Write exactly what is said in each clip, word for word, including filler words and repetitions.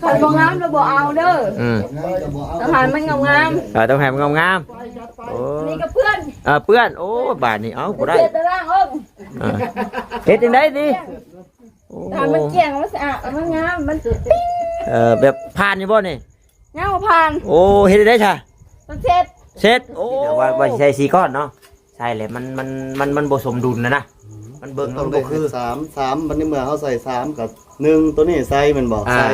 คันบ่งามแล้วบ่เอาเด้อ อืม ต้องให้มันงามๆ เออ ต้องให้มันงามๆ โอ้ นี่ก็เปื้อน เออ เปื้อน โอ้ บาดนี้ เอ้า บ่ได้ เสียตารางเอิ้ง เออ เฮ็ดจั่งใด๋ติ โอ้ ถ้ามันเกลี้ยง มันสะอาด มันงาม มันปิ๊ง เออ แบบผ่านอยู่บ่นี่ ยังบ่ผ่าน โอ้ เฮ็ดจั่งใด๋ซะ มันเช็ด เช็ด โอ้ ว่า ว่าสิใส่สี่ก้อนเนาะ ใส่แล้วมัน มัน มัน มันบ่สมดุลนะนะ มันเบิ่ง ต้อง มันบ่คือ ได้สาม สาม บัดนี้เมื่อเฮาใส่สามกับหนึ่ง ตัวนี้ใส่แม่นบ่ อ่า ใส่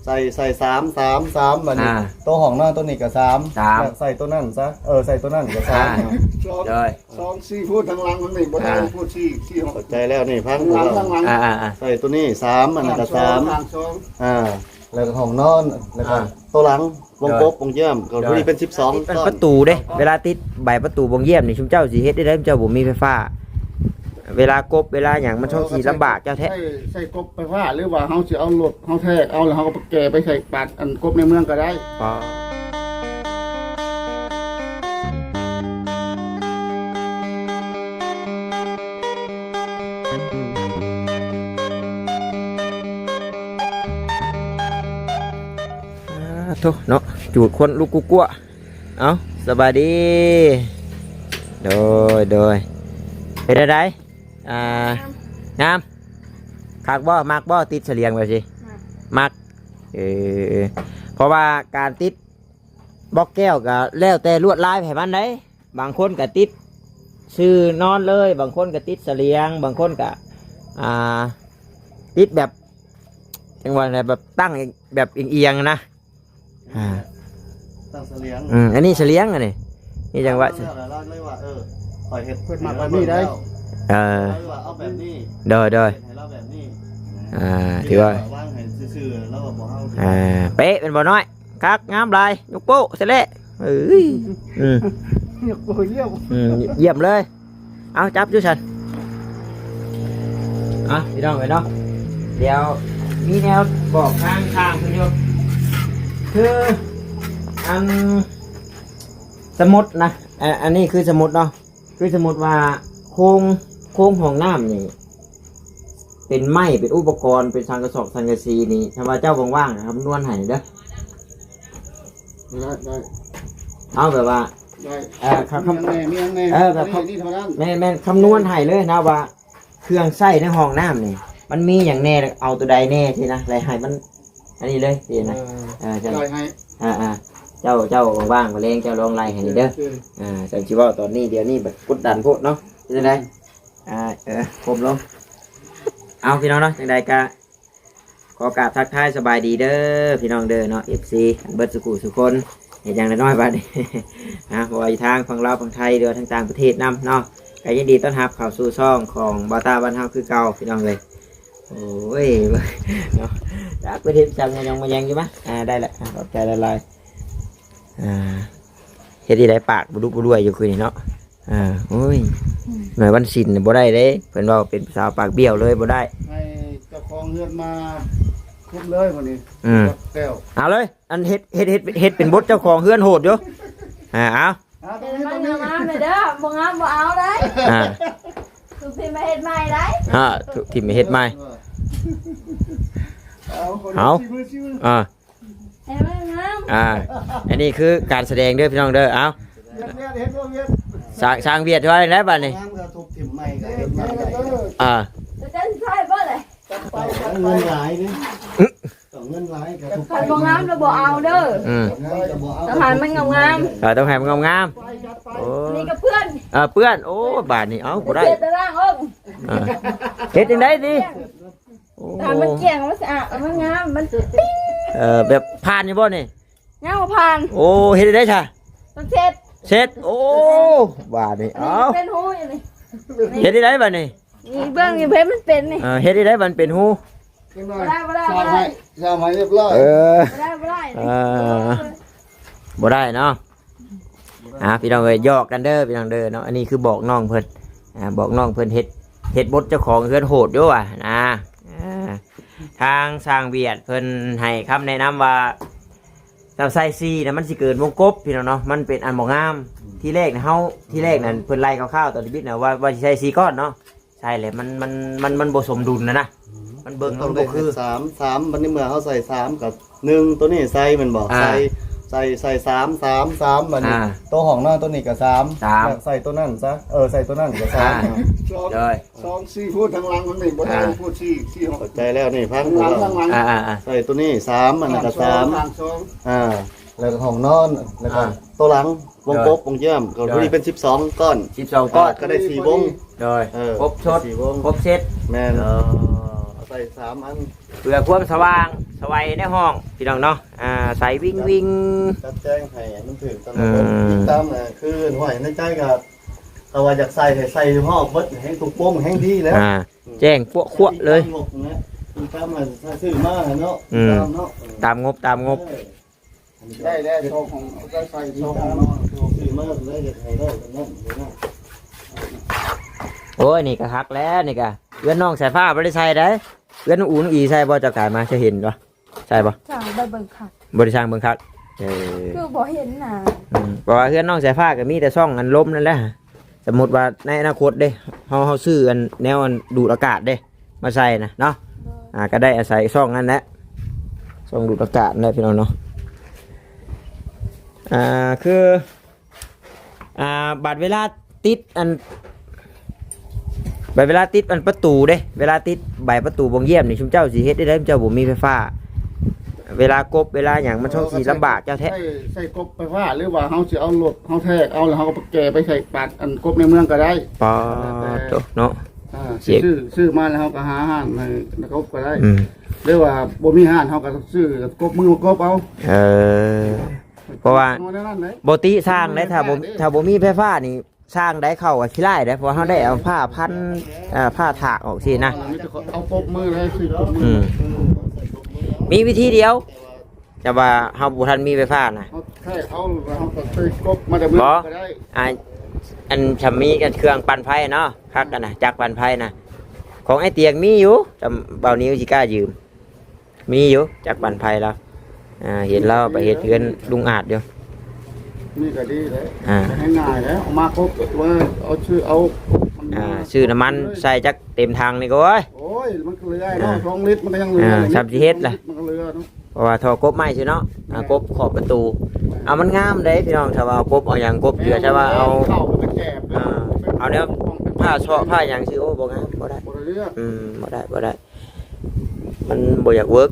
ใส่ ใส่สาม สาม สาม บัดนี้ อ่า ตัวห้องนอนตัวนี้ก็สาม สาม แล้วใส่ตัวนั้นซะ เออ ใส่ตัวนั้นก็สาม อ่า สอง โดย สอง สี่ พูดทางหลังมันนี่บ่ได้ อ่า พูดสี่ สี่ ห้อง เข้าใจแล้วนี่ ฟัง ทางหลัง ทางหลัง อ่า อ่า อ่า ใส่ตัวนี้สาม อันนั้นก็สาม ข้างสอง อ่า แล้วก็ห้องนอน แล้วก็ อ่า ตัวหลัง วงกบ โดย วงเยี่ยม ก็ โดย พอดีเป็นสิบสอง เป็น ก้อน ประตูเด้ เวลาติดใบประตูวงเยี่ยมนี่ ชุมเจ้าสิเฮ็ดได้ได๋ ชุมเจ้าบ่มีไฟฟ้า เวลากบ เวลาหยัง มันช่องสิลำบากเจ้าแท้ ใส่ ใส่กบไฟฟ้า หรือว่าเฮาสิเอารถ เฮาแทกเอา แล้วเฮาก็ไปแก่ไปใส่ปากอันกบในเมืองก็ได้ อ๋อ อ่า โธ่เนาะ จูดควันลุกกุ๊กกั๊ว เอ้า สบายดี โดย โดย เป็นจั่งใด๋ อ่า งาม คักบ่ มักบ่ ติดเสลียงแบบนี้ มัก มัก เออ เพราะว่าการติดบล็อกแก้วก็แล้วแต่ลวดลายไผมันได๋ บางคนก็ติดซื่อนอนเลย บางคนก็ติดเสลียง บางคนก็ อ่า ติดแบบ จั่งว่าแนวแบบตั้งแบบเอียงๆ นะ อ่า ตั้งเสลียง อืม อันนี้เสลียงอันนี้ นี่จั่งว่า เฮาเลือกแล้ว เฮาเลยว่า เออ ข้อยเฮ็ด เพิ่นมักแบบนี้ได้ เออ เฮาเลยว่าเอาแบบนี้ โดย โดย เฮ็ดให้เราแบบนี้ อ่า ถือว่า วางให้ซื่อๆ แล้วก็บอกเฮา อ่า เป๊ะแม่นบ่น้อย คัก งามหลาย ยกโป๊ะเสร็จแล้ว เอ้ย อืม ยกโป๊ะเยี่ยม อืม เยี่ยมเลย เอาจับอยู่ซั่น อ่ะ พี่น้องเอ้ยเนาะ เดี๋ยวมีแนวบอกทาง ทางเพิ่นอยู่ คือ อัน สมมุตินะ อ่ะ อันนี้คือสมมุติเนาะ คือสมมุติว่าโครง โครงห้องน้ำนี่ เป็นไม้ เป็นอุปกรณ์ เป็นสังกะสอก สังกะสีนี่ ถ้าว่าเจ้าว่างๆ นะ คำนวณให้เด้อ ได้ ได้ เอาแบบว่า ได้ เอ่อ คำ มีหยังแน่ มีหยังแน่ เออ แบบ นี่ นี่เท่านั้น แม่น แม่น คำนวณให้เลยนะว่า เครื่องใช้ในห้องน้ำนี่ มันมีหยังแน่ เอาตัวใดแน่สินะ ไล่ให้มัน อันนี้เลยสินะ เออ เออ เจ้า ไล่ให้ อ่า อ่า เจ้า เจ้าว่างๆ มื้อแลงเจ้าลองไล่ให้นี่เด้อ โอเค อ่า จั่งสิเว้าตอนนี้ เดี๋ยวนี้แบบกดดันโพดเนาะ เป็นจั่งใด๋ อ่า เออ ก้มลง เอาพี่น้องเนาะ จั่งใด๋ก็ ขอกราบทักทายสบายดีเด้อพี่น้องเด้อเนาะ เอฟซี เบิดสุขุสุคน เฮ็ดหยังน้อยๆ บัดนี้ นะ บ่ว่าอยู่ทางฝั่งลาวฝั่งไทย หรือว่าทางต่างประเทศนำเนาะ ก็ยินดีต้อนรับเข้าสู่ช่องของบ่าวต้าบ้านเฮาคือเก่าพี่น้องเอ้ย โอ้ย เนาะ จักไปเฮ็ดจังมายังมายังอยู่มะ อ่า ได้ละ อ่า ขอบใจหลายๆ อ่า เฮ็ดจั่งใด๋ปากบ่ดุบ่ด้วยอยู่คืนนี้เนาะ อ่า โอ้ย อืม หน่วยวันศีลนี่บ่ได้เด้ เพิ่นเว้าเป็นภาษาปากเบี้ยวเลยบ่ได้ ให้เจ้าของเฮือนมาทุบเลยมื้อนี้ อืม แก้ว เอาเลย อันเฮ็ด เฮ็ด เฮ็ด เฮ็ดเป็นบทเจ้าของเฮือนโหดอยู่ อ่า เอา อ่า ตรงนี้ ตรงนี้ งามๆ เลยเด้อ บ่งามบ่เอาได้ อ่า ทุบถิ่มมาเฮ็ดใหม่ได้ อ่า ทุบถิ่มมาเฮ็ดใหม่ เอา เอา ชิมมือ ชิมมือ อ่า เห็นไหมงาม อ่า อันนี้คือการแสดงเด้อพี่น้องเด้อ เอา เวียด เวียด เห็นบ่เวียด สร้าง สร้างเวียดไว้แล้วบัดนี้ งามก็ทุบถิ่มใหม่ก็เฮ็ดใหม่ได้ อ่า แล้วจะใช่บ่เลย ต้องเงินหลายนี่ ต้องเงินหลายก็ทุบ คันบ่งามแล้วบ่เอาเด้อ อืม งามก็บ่เอา ต้องให้มันงามๆ เออ ต้องให้มันงามๆ โอ้ นี่ก็เปื้อน เออ เปื้อน โอ้ บาดนี้ เอ้า บ่ได้ เสียตารางเอิ้ง เออ เฮ็ดจั่งใด๋ติ โอ้ ถ้ามันเกลี้ยง มันสะอาด มันงาม มันปิ๊ง เออ แบบผ่านอยู่บ่นี่ ยังบ่ผ่าน โอ้ เฮ็ดได้ซะ มันเช็ด เช็ด โอ้ บาดนี้ อันนี้ เอ้า เป็นหูอยู่นี่ เฮ็ดได้บัดนี้ นี่เบิ่งนี่เพิ่นมันเป็นนี่ เออ เฮ็ดได้บัดเป็นหู บ่ได้ บ่ได้ สร้างให้ สร้างให้เรียบร้อย เออ บ่ได้ บ่ได้ เออ บ่ได้เนาะ อ่า พี่น้องเอ้ย หยอกกันเด้อ พี่น้องเด้อเนาะ อันนี้คือบอกน้องเพิ่น อ่า บอกน้องเพิ่นเฮ็ด เฮ็ดบทเจ้าของเฮือนโหดอยู่ว่ะนะ อ่า ทางช่างเวียดเพิ่นให้คำแนะนำว่า ถ้าใส่สี่น่ะมันสิเกินวงกบพี่น้องเนาะ มันเป็นอันบ่งาม ทีแรกน่ะเฮา ทีแรกนั่นเพิ่นไล่คร่าวๆ ตอนที่บิดน่ะว่า ว่าสิใส่สี่ก้อนเนาะ ใส่แล้วมัน มัน มัน มันบ่สมดุลนะนะ มันเบิ่ง ต้อง มันบ่คือ ได้สาม สาม บัดนี้เมื่อเฮาใส่สามกับ หนึ่ง ตัวนี้ใส่แม่นบ่ อ่า ใส่ ใส่ ใส่ สาม สาม สาม บัดนี้ อ่า ตัวห้องนอนตัวนี้ก็ สาม สาม แล้วใส่ตัวนั้นซะ เออ ใส่ตัวนั้นก็ สาม อ่า สอง โดย สองสี่พูดทางหลังมันนี่บ่ได้ อ่า พูดสี่สี่ห้อง เข้าใจแล้วนี่ ฟัง ทางหลังทางหลัง อ่าอ่าอ่า ใส่ตัวนี้ สาม อันนั้นก็ สาม ทางสอง อ่า แล้วก็ห้องนอน แล้วก็ อ่า ตัวหลัง วงกบ วงเยี่ยม ก็ โดย พอดีเป็น สิบสอง ก้อน สิบสอง ก้อน ก็ได้ สี่ วง โดย เออ ครบชด สี่ วง ครบเซต แม่น เออ ใส่ สาม อัน เพื่อความสว่างสวัยในห้องพี่น้องเนาะ อ่า ใสวิ่งวิ่ง จัดแจ้งให้มันถือตาม อื ระบบ ม ติดตามนะคือห้อยในใจก็ถ้าว่าอยากใส่ให้ใส่ห้องเบิดให้ถูกโป่งแห้งดีแล้ว อ่า แจ้งพวกขวดเลย ติดตามงบนะติดตามมาซื้อมาเนาะ อืม ตามเนาะ ตามงบตามงบ เออ ได้แล้วโชคของได้ใส่โชคของนอน ซื้อมาแล้วอยากให้ได้ตรงนั้นเลยนะ โอ้ย นี่ก็คักแล้วนี่ก็เอื้อนน้องสายฟ้าบ่ได้ใส่ได้ เอื้อนน้องอูน้องอีใส่บ่ เจ้ากายมาจะเห็นบ่ ใส่บ่ สั่งไปเบิ่งค่ะ บ่ได้สร้างเบิ่งคัก เออ คือบ่เห็นน่ะ อืมเพราะว่าเฮือนน้องสายฟ้าก็มีแต่ช่องอันลมนั่นแหละ สมมุติว่าในอนาคตเด้ เฮาเฮาซื้ออันแนวอันดูดอากาศเด้ มาใส่นะเนาะ อ่า ก็ได้อาศัยช่องนั่นแหละ ช่องดูดอากาศนั่นแหละพี่น้องเนาะ อ่า คือ อ่า บัดเวลาติดอัน บัดเวลาติดอันประตูเด้ เวลาติดใบประตูบ่งเยี่ยมนี่ ชุมเจ้าสิเฮ็ดได้ได๋ ชุมเจ้าบ่มีไฟฟ้า เวลากบเวลาหยังมันช่องสิลำบากเจ้าแท้ ใส่ใส่กบไฟฟ้าหรือว่าเฮาสิเอารถเฮาแทกเอาแล้วเฮาก็ไปแก่ไปใส่ปากอันกบในเมืองก็ได้ ปอโตเนาะ อ่า เสีย ซื้อซื้อมาแล้วเฮาก็หาห้างให้กบก็ได้ อืม หรือว่าบ่มีห้างเฮาก็ซื้อกบมือกบเอา เออ เพราะว่า เอาแนวนั้นเลย บ่ติสร้างได้ ถ้าบ่ถ้าบ่มีไฟฟ้านี่สร้างได้เข้าก็ขี้ร้ายได้ เพราะเฮาได้เอาผ้าพัน อ่า ผ้าถากออกสินะ มีแต่เอากบมือเลยซื้อกบมื อื อ ม มีวิธีเดียว แต่ว่าเฮาบ่ทันมีไฟฟ้านะ เฮาแทกเอาแล้วเฮาก็ซื้อกบมาแต่เมืองก็ได้ อ่า อันชำมีกันเครื่องปั่นไฟเนาะ คักกันนะ จักรปั่นไฟนะ ของไอ้เตียงมีอยู่ แต่เบานิวสิกล้ายืม มีอยู่ จักรปั่นไฟแล้ว อ่า เห็นเราไปเฮ็ดเฮือนลุงอาจอยู่ นี่ก็ดีเลย อ่า ให้ง่ายแล้วเอามาครบว่าเอาชื่อเอา อ่า ซื้อน้ำมันใส่จักเต็มถังนี่ก็โอ้ย โอ้ยมันก็เหลือเนาะสองลิตรมันก็ยังเหลือ อ่า สามสิบเฮ็ดล่ะ มันก็เหลือเนาะ เพราะว่าท่อกบไม้ซื่อเนาะ อ่า กบขอบประตู เอามันงามเด้พี่น้อง ถ้าว่าเอากบเอาหยังกบเจือ ถ้าว่าเอา เข้าไปแกบ อ่า เอาแนวผ้าเซาะผ้าหยังสิ โอ้ บ่งาม บ่ได้ บ่ได้เรื่อง อืม บ่ได้ บ่ได้ มันบ่อยากเวิร์ก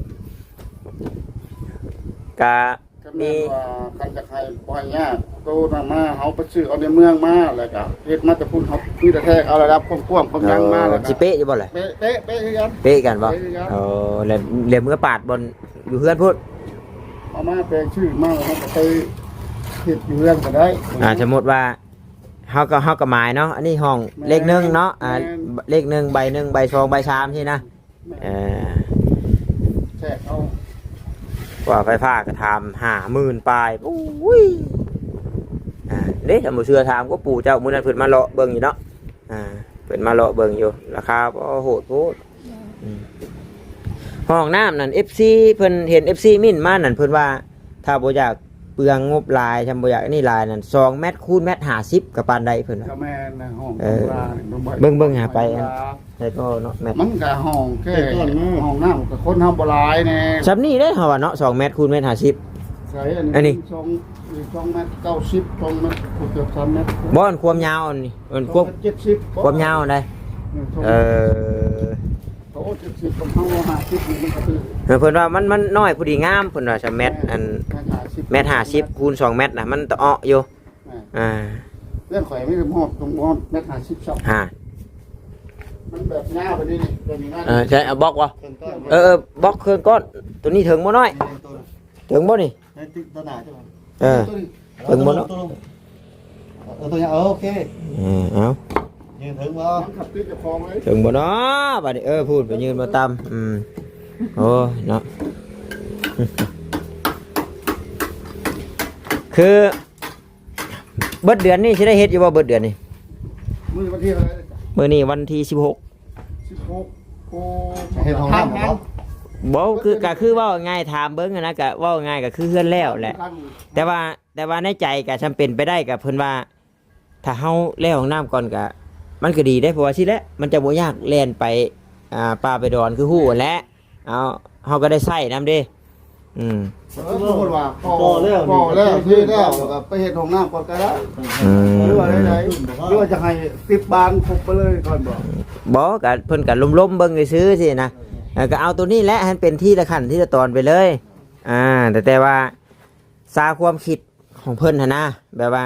กะ ก็แม่นว่าคันจะใครปล่อยยากโตนำมาเฮาไปซื้อเอาในเมืองมาแล้วก็เฮ็ดมาแต่พุ่นเฮามีแต่แทกเอาระดับความกว้างความยังมาแล้วก็ สิเป๊ะอยู่บ่ล่ะ เป๊ะเป๊ะเป๊ะคือกัน เป๊ะกันบ่ เป๊ะคือกัน เออ แล้วแล้วเมื่อปาดบอลอยู่เฮือนพุ้น เอามาแปลงชื่อมาแล้วก็ไปเฮ็ดอยู่เฮือนก็ได้ อ่า สมมุติว่าเฮาก็ เฮาก็หมายเนาะ อันนี้ห้อง แม่น เลขหนึ่งเนาะ อ่า แม่น เลขหนึ่ง ใบหนึ่ง ใบสอง ใบสามสินะ เออ แทกเอา ว่าไฟฟ้าก็ถามห้าหมื่นปลาย อุ้ย อ่า เด้ ถ้าบ่เชื่อถามก็ปู่เจ้า มื้อนั้นเพิ่นมาเลาะเบิ่งอยู่เนาะ อ่า เพิ่นมาเลาะเบิ่งอยู่ ราคาบ่โหดโพด อืม ห้องน้ำนั่น เอฟซี เพิ่นเห็น เอฟซี เม้นต์มานั่น เพิ่นว่า ถ้าบ่อยากเปลืองงบหลาย ถ้าบ่อยากนี่หลายนั่น สองเมตรคูณเมตรห้าสิบ ก็ปานใดเพิ่นว่า ก็แม่นนะห้อง เออ ธรรมดานี่ เบิ่ง เบิ่งหาไป ธรรมดา แต่ก็เนาะ แมตร มันก็ห้องแค่ห้องน้ำกับคนเฮาบ่หลายแน่ ซำนี้เด้เฮาว่าเนาะ สองเมตรคูณเมตรห้าสิบ ใช่ อั อั น น นี้ นี้สองสองเมตรเก้าสิบ สองเมตรเกือบสามเมตร บ่อนความยาวอันนี้มันควบ เจ็ดสิบ ความยาวได้ อืม เออ เขาเจ็ดสิบของเขาห้าสิบนี่มันก็คือ เพิ่นว่ามัน มันน้อยพอดีงาม เพิ่นว่าสองเมตร อัน เมตรห้าสิบ เมตรห้าสิบคูณสองเมตรนะ มันตะเอ้ออยู่ อ่า อ่า เรื่องข่อยไม่ได้มอบตรงมอบเมตรห้าสิบสอง อ่า มันแบบยาวไปนี่นี่แบบนี้นะ เออ ใช่ เอาบล็อกวะ เพิ่นก็ เออ เออ บล็อกเครื่องก้อน ตัวนี้ถึงบ่น้อย ถึงบ่นี่ ในติ๊กตัวหนาจ้ะ เออ ตัวนี้ ถึงบ่เนาะ ตัวลงเออตัวนี้เออโอเค เออ เอา ยืนถึงบ่ มันขับติดกับคลองเลย ถึงบ่เนาะบัดนี้ เออ พูดไปยืนมาตาม อืม โอ้ย เนาะ คือ เบิดเดือนนี้สิได้เฮ็ดอยู่บ่ เบิดเดือนนี้ มือวันที่อะไร มื้อนี้วันที่สิบหก สิบหก โอ้ เฮ็ดห้องน้ำบ่ บ่ คือ ก็คือเว้าง่าย ถามเบิ่งหั้นนะ ก็เว้าง่าย ก็คือเฮือนแล้วแหละ แต่ว่า แต่ว่าในใจก็ซำเป็นไปได้ ก็เพิ่นว่า ถ้าเฮาแล้วห้องน้ำก่อนก็ มันก็ดีเด้ เพราะว่าสิแหละ มันจะบ่ยากแล่นไป อ่า ป่าไปดอน คือฮู้หั้นแหละ เอา เฮาก็ได้ใช้นำเด้ อืม เออ สมมุติว่าพอ พอแล้ว พอแล้ว นี่ ที่แล้ว ก็ไปเฮ็ดห้องน้ำก่อนก็ได้ อืม หรือว่าใดๆ หรือว่าจะให้สิบบานครบไปเลยก่อนบ่ บ่ ก็เพิ่นก็ล้มๆเบิ่งซื่อๆสินะ เออ ก็เอาตัวนี้แหละ ให้มันเป็นทีละขั้นทีละตอนไปเลย อ่า แต่ แต่ว่า ซาความคิดของเพิ่นหั้นนะ แบบว่า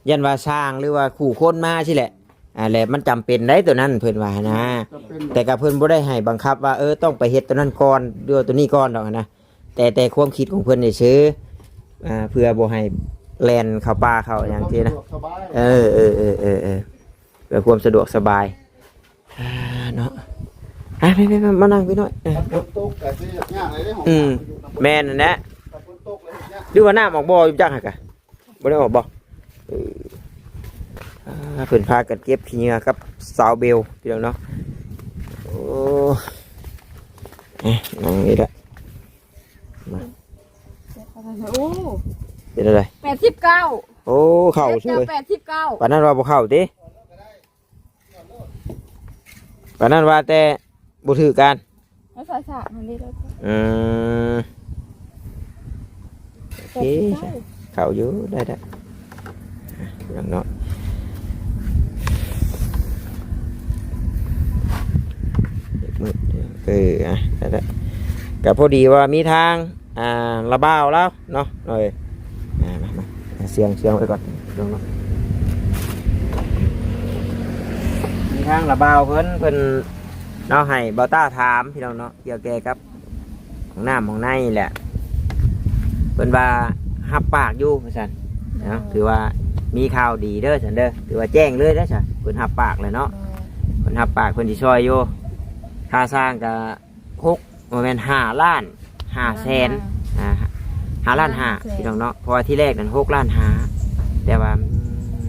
ยันว่าสร้างหรือว่าคู่คนมาสิแหละ อ่า และมันจำเป็นได้ตัวนั้นเพิ่นว่าหั้นนะ จำเป็น แต่ก็เพิ่นบ่ได้ให้บังคับว่า เออ ต้องไปเฮ็ดตัวนั้นก่อน หรือว่าตัวนี้ก่อนดอกหั้นนะ แต่ แต่ความคิดของเพิ่นซื่อๆ อ่า เพื่อบ่ให้แล่นเข้าป่าเข้าหยังซี้นะ สะดวกสบาย เออ เออ เออ เออ เออ เพื่อความสะดวกสบาย อ่า เนาะ อ่ะ ไปๆๆ มานั่งพี่น้อย เออ ถ้าฝนตกก็สิยากเลยเด้ ห้อง อืม น้ำอยู่นำ แม่นนั่นแหละ ถ้าฝนตกแล้วเฮ็ดยาก หรือว่าน้ำออกบ่อยู่จักหั่นกะ บ่ได้ออกบ่ เออ อ่า เพิ่นพากันเก็บขี้เหงื่อกับสาวเบลพี่น้องเนาะ โอ้ เอ๊ะ นั่งนี่ละ มา โอ้ เป็นอะไร แปดสิบเก้า โอ้ เข้า เอฟ เฉย แปดสิบเก้า ปานนั้นว่าบ่เข้าติ ปานนั้นว่าแต่บ่ถือกัน แล้วใส่สากมันได้แล้ว อืม โอเค แปดสิบเก้า เข้าอยู่ ได้ ได้ อย่างเนาะ เด็กมืด เออ อ่ะ ได้ ได้ ก็พอดีว่ามีทาง อ่า ละบ่าวแล้วเนาะ เอ้ย อ่า มา มา เสียง เสียงไว้ก่อน เดี๋ยวเนาะ มีทางละบ่าวเพิ่น เพิ่นเนาะ ให้บ่าวต้าถามพี่น้องเนาะ เกี่ยวแก่กับห้องน้ำห้องในแหละ เพิ่นว่าฮับปากอยู่ว่าซั่นเนาะ เออ ถือว่ามีข่าวดีเด้อซั่นเด้อ ถือว่าแจ้งเลยเด้อซั่น เพิ่นฮับปากแล้วเนาะ เออ เพิ่นฮับปากเพิ่นสิช่วยอยู่ ค่าสร้างก็ หก บ่แม่น ห้าล้านห้าแสน อ่า ห้าล้านห้า ห้าล้านห้า พี่น้องเนาะ เพราะว่าที่แรกนั้น หกล้านห้า แต่ว่า อืม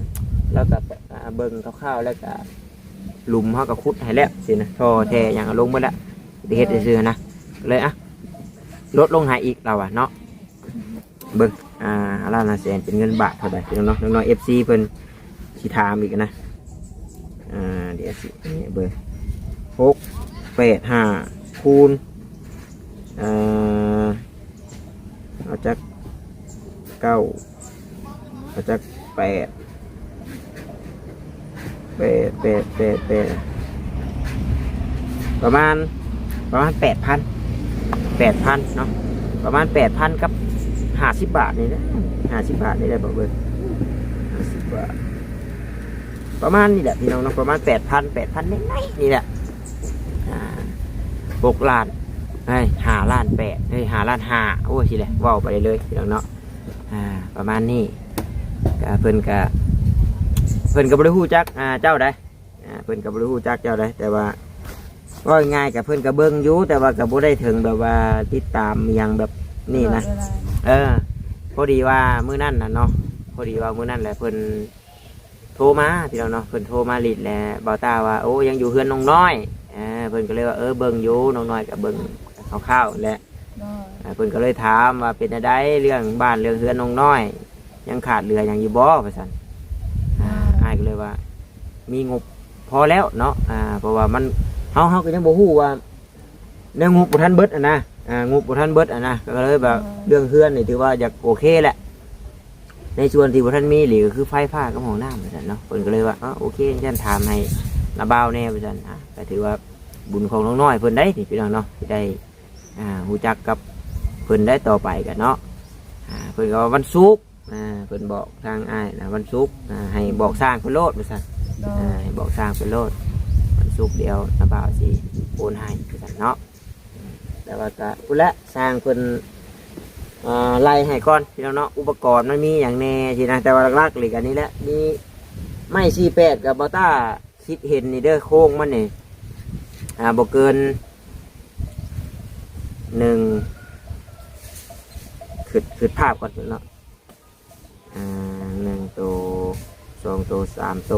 แล้วก็ อ่า เบิ่งคร่าวๆ แล้วก็ หลุมเฮาก็ขุดให้แล้วสินะ ท่อแท้หยังเอาลงหมดแล้ว สิเฮ็ดซื่อๆนะ เลย อ่ะ ลดลงให้อีก เราอะเนาะ เบิ่ง อ่า ห้าล้านห้าแสน เป็นเงินบาทเท่าใดพี่น้องเนาะ น้องๆ เอฟซี เพิ่นสิถามอีกนะ อ่า เดี๋ยวสิ นี่เบิ่ง หกแปดห้า คูณ เอ่อ เอาจัก เก้า เอาจัก แปด แปด แปด แปด แปด ประมาณ ประมาณ แปดพัน แปดพันเนาะ ประมาณ แปดพัน กับ ห้าสิบ บาทนี่แหละ ห้าสิบ บาทนี่แหละ บ่าวเบิ่ง ห้าสิบ บาท ประมาณนี้แหละพี่น้องเนาะ ประมาณ แปดพัน แปดพัน นิดๆ นี่แหละ อ่า หกล้าน เฮ้ย ห้าล้านแปด เฮ้ย ห้าล้านห้า โอ้ย สิแหละ เว้าไปเลยพี่น้องเนาะ อ่า ประมาณนี้ ก็เพิ่นก็ เพิ่นก็บ่ได้ฮู้จัก อ่า เจ้าใด อ่า เพิ่นก็บ่ได้ฮู้จักเจ้าใด แต่ว่า เว้าง่ายๆ ก็เพิ่นก็เบิ่งอยู่ แต่ว่าก็บ่ได้ถึงแบบว่าติดตามอิหยังแบบนี้นะ ตลอดเวลา เออ พอดีว่ามื้อนั้นน่ะเนาะ พอดีว่ามื้อนั้นแหละเพิ่นโทรมาพี่น้องเนาะ เพิ่นโทรมาหลิ้นแหละ บ่าวต้าว่า โอ้ ยังอยู่เฮือนน้องน้อย เออ เพิ่นก็เลยว่า เออ เบิ่งอยู่ น้องน้อยก็เบิ่งคร่าวๆแหละ โดย อ่า เพิ่นก็เลยถามว่าเป็นจั่งใดเรื่องบ้านเรื่องเฮือนน้องน้อย ยังขาดเหลือหยังอยู่บ่ ว่าซั่น อ่า อ่า อ้ายก็เลยว่า มีงบพอแล้วเนาะ อ่า เพราะว่ามัน เฮา เฮาก็ยังบ่ฮู้ว่า แนวงบบ่ทันเบิดอะนะ อ่า งบบ่ทันเบิดอะนะ ก็เลยแบบ อ่า เรื่องเฮือนนี่ถือว่าอยากโอเคแหละ ในส่วนที่บ่ทันมีอีหลีก็คือไฟฟ้ากับห้องน้ำว่าซั่นเนาะ เพิ่นก็เลยว่า อ๋อ โอเค ซั่นถามให้น้าบ่าวแหน่ว่าซั่น อ่า ก็ถือว่าบุญของน้องน้อยเพิ่นได้นี่พี่น้องเนาะ ที่ได้ อ่า ฮู้จักกับเพิ่นได้ต่อไปกันเนาะ อ่า เพิ่นก็ว่าวันศุกร์ อ่า เพิ่นบอกทางอ้ายนะ วันศุกร์ อ่า ให้บอกช่างเพิ่นโลดว่าซั่น โดย อ่า ให้บอกช่างเพิ่นโลด วันศุกร์เดี๋ยวน้าบ่าวสิโอนให้ว่าซั่นเนาะ แต่ว่าก็พุ้นแหละ ช่างเพิ่น อ่า ไล่ให้ก่อนพี่น้องเนาะ อุปกรณ์มันมีหยังแหน่ซี้นะ แต่ว่าหลักๆเลยก็นี่แหละ มีไม้สี่แปดกับบ่าวต้า คิดเห็นนี่เด้อ โค้งมันนี่ อ่า บ่เกิน หนึ่ง คิด คิดภาพก่อนเนาะ อ่า หนึ่งโต สองโต สามโต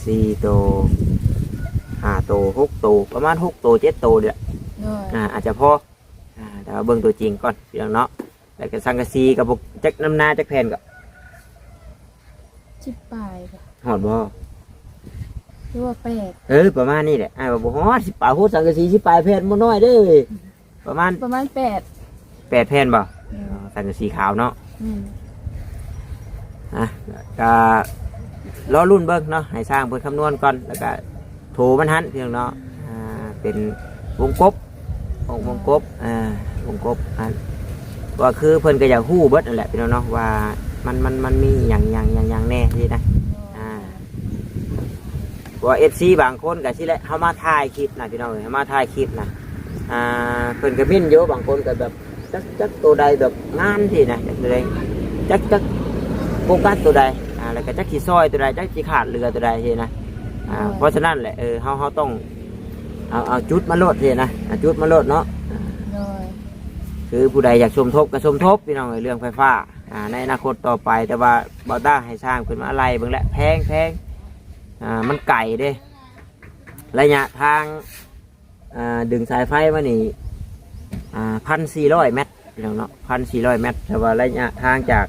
สี่โต ห้าโต หกโต ประมาณหกโต เจ็ดโตนี่แหละ โดย อ่า อาจจะพอ อ่า แต่ว่าเบิ่งตัวจริงก่อนพี่น้องเนาะ แล้วก็สังกะสีกับพวกจักน้ำหนาจักแผ่นก็ สิบปลายบ่ ฮอดบ่ หรือว่าแปด เออ ประมาณนี้แหละ อ้ายว่าบ่ฮอดสิบปลาย โห สังกะสีสิบปลายแผ่นบ่น้อยเด้ ป ประมาณ ประมาณแปด แปดแผ่นบ่ อืม อ๋อ สังกะสีขาวเนาะ อืม อ่ะ ก็รอลุ้นเบิ่งเนาะ ให้ช่างเพิ่นคำนวณก่อน แล้วก็โทรมันหั้นพี่น้องเนาะ อ่า เป็นวงกบ วง วงกบ อ่า วงกบอัน ก็คือเพิ่นก็อยากฮู้เบิดนั่นแหละพี่น้องเนาะ ว่ามัน มัน มันมีหยัง หยัง หยัง หยังแน่นี่นะ อ่า เพราะว่า เอฟซี บางคนก็สิแหละ เฮามาถ่ายคลิปนะพี่น้องเอ้ย เฮามาถ่ายคลิปนะ อ่า เพิ่นก็มินอยู่ บางคนก็แบบ จัก จักตัวใดแบบงามสินะ จักตัวใด จัก จักโฟกัสตัวใด อ่า แล้วก็จักสิซอยตัวใด จักสิขาดเหลือตัวใดสินะ อ่า โดย เพราะฉะนั้นแหละ เออ เฮา เฮาต้อง เอา เอาจุดมาโลดสินะ เอาจุดมาโลดเนาะ อ่า โดย คือผู้ใดอยากสมทบก็สมทบพี่น้องเอ้ย เรื่องไฟฟ้า อ่า ในอนาคตต่อไป แต่ว่าบ่าวต้าให้ช่างเพิ่นมาไล่เบิ่งแหละ แพง แพง อ่า มันไกลเด้ ระยะทาง อ่า ดึงสายไฟมานี่ อ่า พันสี่ร้อยเมตรพี่น้องเนาะ พันสี่ร้อยเมตร แต่ว่าระยะทางจาก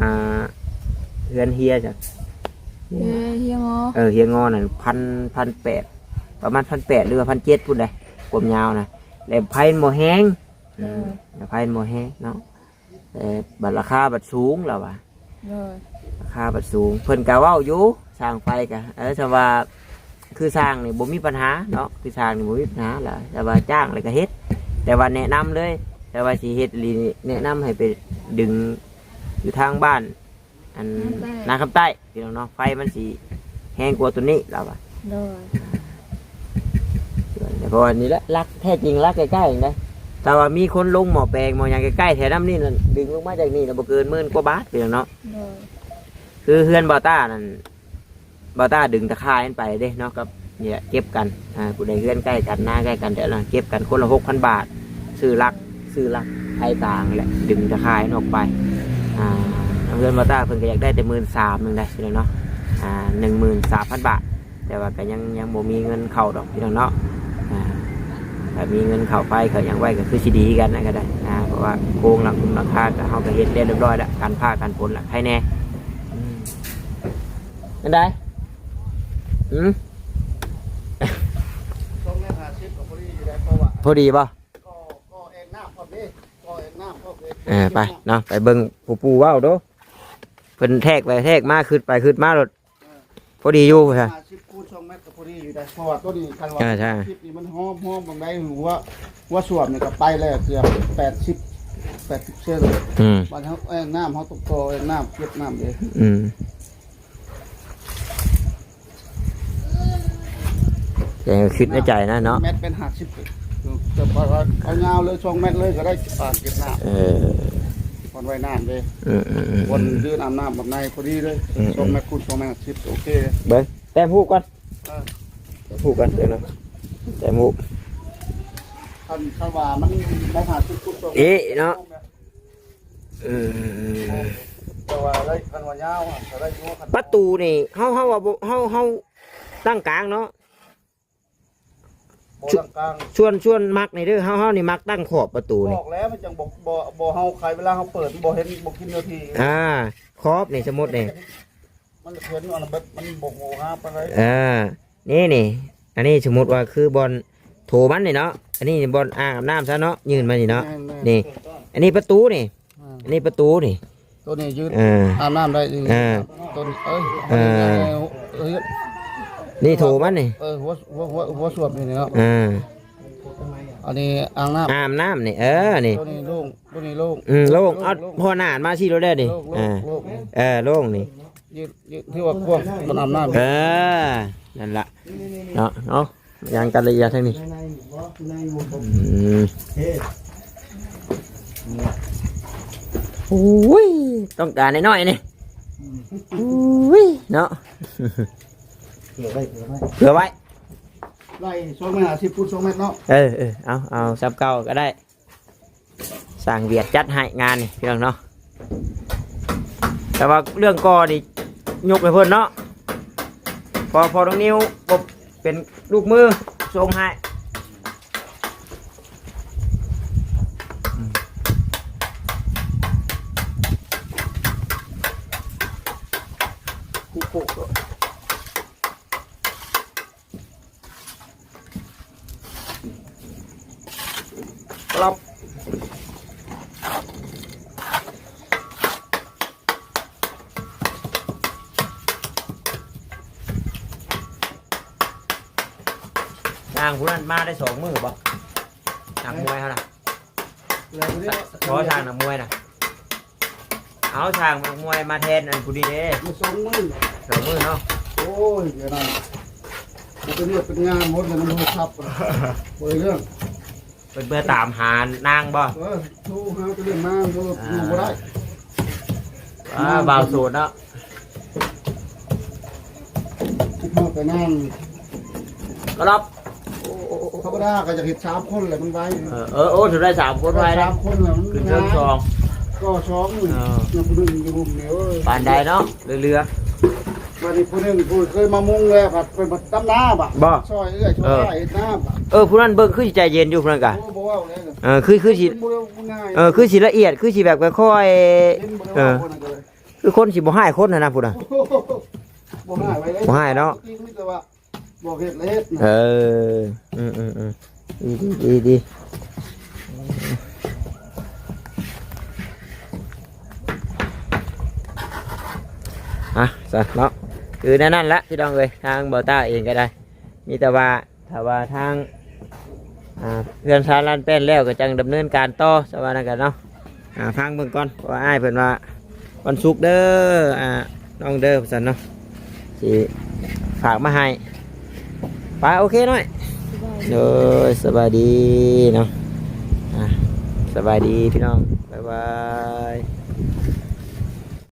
อ่า เฮือนเฮียจาก เออ เฮียงอ เออ เฮียงอนั่น พัน พันแปด ประมาณ พันแปด หรือว่า พันเจ็ด พุ้นใด ความยาวนะ แล้วไฟมันบ่แฮง อืม เออ แล้วไฟมันบ่แฮงเนาะ แต่บัดราคาบัดสูงแล้วว่ะ โดย ราคาบัดสูง เพิ่นก็เว้าอยู่ ช่างไฟก็ เออ ถ้าว่า คือช่างนี่บ่มีปัญหาเนาะ คือช่างนี่บ่มีปัญหาล่ะ แต่ว่าจ้างแล้วก็เฮ็ด แต่ว่าแนะนำเลย แต่ว่าสิเฮ็ดอีหลีนี่ แนะนำให้ไปดึงอยู่ทางบ้าน อัน นาคำใต้ นาคำใต้พี่น้องเนาะ ไฟมันสิแฮงกว่าตัวนี้แล้วว่ะ โดย เพราะว่านี่แหละ หลักแท้จริงหลักใกล้ๆเองนะ ถ้าว่ามีคนลงหม้อแปลงหม้อหยังใกล้ๆแถวนั้นนี่นั่น ดึงลงมาจากนี่นะ บ่เกินหมื่นกว่าบาทพี่น้องเนาะ โดย คือเฮือนบ่าวต้านั่น บ่าวต้าดึงตะข่ายมันไปเด้เนาะ กับนี่แหละ เก็บกัน อ่า ผู้ใดเฮือนใกล้กัน นาใกล้กัน เดี๋ยวนะ เก็บกันคนละ หกพัน บาท ซื้อหลัก ซื้อหลักไฟกลางแหละ ดึงตะข่ายมันออกไป อ่า เฮือนบ่าวต้าเพิ่นก็อยากได้แต่ หมื่นสาม นึงได้พี่น้องเนาะ อ่า หนึ่งหมื่นสามพัน บาท แต่ว่าก็ยัง ยังบ่มีเงินเข้าดอกพี่น้องเนาะ อ่า ถ้ามีเงินเข้าไปเขายังไว้ก็คือสิดีกันนะก็ได้ อ่า เพราะว่าโครงหลังคงหลังคาก็เฮาก็เฮ็ดแล้วเรียบร้อยแล้ว กันฟ้ากันฝนละ ใครแน่ อืม อันใด อืม สองเมตรห้าสิบก็พอดีอยู่แล้ว เพราะว่า พอดีบ่ ก็ ก็แอ่งน้ำพร้อมเด้ ก็แอ่งน้ำพร้อมเด้ เออ ไปเนาะ ไปเบิ่งผู้ปู่เว้าดู เพิ่นแทรกไปแทรกมา คิดไปคิดมาโลด เออ พอดีอยู่ ห้าสิบคูณสองเมตรก็พอดีอยู่ได้ เพราะว่าตัวนี้คันว่า อ่า ใช่ สิบนี่มันหอม หอมบางใดหัว หัวส้วมนี่ก็ไปแล้วเกือบแปดสิบ แปดสิบเซน อืม บัดเฮาแอ่งน้ำเฮาต้องต่อแอ่งน้ำเก็บน้ำเด้ อืม แต่คิดในใจนะเนาะ เมตรเป็นห้าสิบ จะบอกว่าเอายาวเลย สองเมตรเลยก็ได้ อ่างเก็บน้ำ เออ บ่อนไว้น้ำเด้ อืม อืม อืม บ่อนยืนอาบน้ำแบบในพอดีเลย อืม สองเมตรคูณสองเมตรห้าสิบ โอเค เบิ่งแต้มฮูกก่อน เออ แต้มฮูกก่อนเดี๋ยวนะ แต้มฮูก คัน คันว่ามันได้ห้าสิบคูณสอง เอ๊ะเนาะ เออ แต่ว่าได้คันว่ายาวอะ ก็ได้อยู่ คัน ประตูนี่ เฮา เฮาว่าบ่ เฮา เฮาตั้งกลางเนาะ บ่ตั้งกลาง ส่วน ส่วนมักนี่เด้อ เฮา เฮานี่มักตั้งขอบประตูนี่ บอกแล้วมันจังบ่ บ่ บ่เฮาใครเวลาเฮาเปิดบ่เห็น บ่กินเนื้อที่ อ่า ขอบนี่สมมุตินี่ มันเห็นอันนั้นแบบมันบ่โหหาปานใด อ่า นี่นี่ อันนี้สมมุติว่าคือบ่อนโถมันนี่เนาะ อันนี้บ่อนอ่างอาบน้ำซะเนาะ ยื่นมานี่เนาะ แม่นๆ นี่ อันนี้ประตูนี่ อ่า อันนี้ประตูนี่ ตัวนี้ยืน เออ อาบน้ำได้นี่ เออ ตัวนี้ เอ้ย เออ เอ้ย นี่โถมันนี่ เออ หัว หัว หัว หัวส้วมนี่เนาะ เออ อันนี้อ่างน้ำ อ่างน้ำนี่ เออ นี่ ตัวนี้โล่ง ตัวนี้โล่ง อืม โล่ง โล่ง เอา โล่ง พอหนานมาสิโลดได้นี่ โล่ง โล่ง อ่า โล่ง เออ โล่งนี่ ยืด ยืด ที่ว่ากว้าง มันอาบน้ำ เออ นั่นละ เนาะ เนาะ ยังกันละเอียดทั้งนี้ อืม โอ้ย ต้องการน้อยๆนี่ โอ้ย เนาะ เผื่อไว้ เผื่อไว้ เผื่อไว้ ไล่สองเมตรห้าสิบคูณสองเมตรเนาะ เออ เออ เอา เอาซ้ำเก่าก็ได้ สร้างเวียดจัดให้งานนี่พี่น้องเนาะ แต่ว่าเรื่องก่อนี่ยกให้เพิ่นเนาะ พอ พอน้องนิวบ่เป็นลูกมือส่งให้ ครับ ช่างผู้นั้นมาได้สองมื้อบ่ นักมวยเขาน่ะ แล้วเนี่ย ขอช่างนักมวยน่ะ เอาช่างนักมวยมาแทนอันผู้นี้เด้ มาสองมื้อ สองมื้อเนาะ โอ้ย เดี๋ยวนะ มันเป็นเรื่องเป็นงานหมดเลยนะ มันทับอะ บ่ได้เรื่อง เป็นเพื่อตามหานางบ่ เออ โทรหาก็เรื่องมา บ่ อ่า อยู่บ่ได้ อ่า บ่าวโสดเนาะ คิดฮอดแต่นาง ก็รับ ธรรมดาก็จะเห็นสามคนแหละมันไว เออ เออ โอ้ ถือได้สามคนไวนะ สามคนแหละมัน ขึ้นเทิงสอง ก็สองนี่ เออ เนี่ยผู้หนึ่งอยู่มุมเนี่ย เอ้ย ปานใดเนาะ เรือๆ วันนี้ผู้หนึ่งผู้เคยมามุงแล้วครับ เป็นดำน้ำบ่ะ บ่ ซอยเอื้อยช่วย เออ เฮ็ดน้ำบ่ะ เออ ผู้นั้นเบิ่งคือสิใจเย็นอยู่ผู้นั้นกะ โอ้ บ่เว้าเลย เออ คือ คือสิ บ่ง่าย เออ คือสิละเอียด คือสิแบบค่อยๆ เห็นบ่ได้ เออ เว้าคนนั้นก็เลย คือคนสิบ่ฮ้ายคนหั้นนะผู้น่ะ บ่ฮ้ายไว้เลย บ่ฮ้ายเนาะ จริงมีแต่ว่า บอกเฮ็ดแล้วเฮ็ดนะ เออ อืม อืม อืม ดี ดี ดี ดี อ่ะ ซะเนาะ คือแนวนั้นละพี่น้องเอ้ย ทางบ่าวต้าเองก็ได้ มีแต่ว่า ถ้าว่าทาง อ่า เฮือนซานลานแป้นแล้วก็จั่งดำเนินการต่อ ซะว่านั่นกันเนาะ อ่า ฟังเบิ่งก่อน เพราะว่าอ้ายเพิ่นว่าวันศุกร์เด้อ อ่า น้องเด้อ ว่าซั่นเนาะ สิฝากมาให้ ไป โอเคหน่อย โดย สบายดีเนาะ อ่า สบายดีพี่น้อง บ๊ายบาย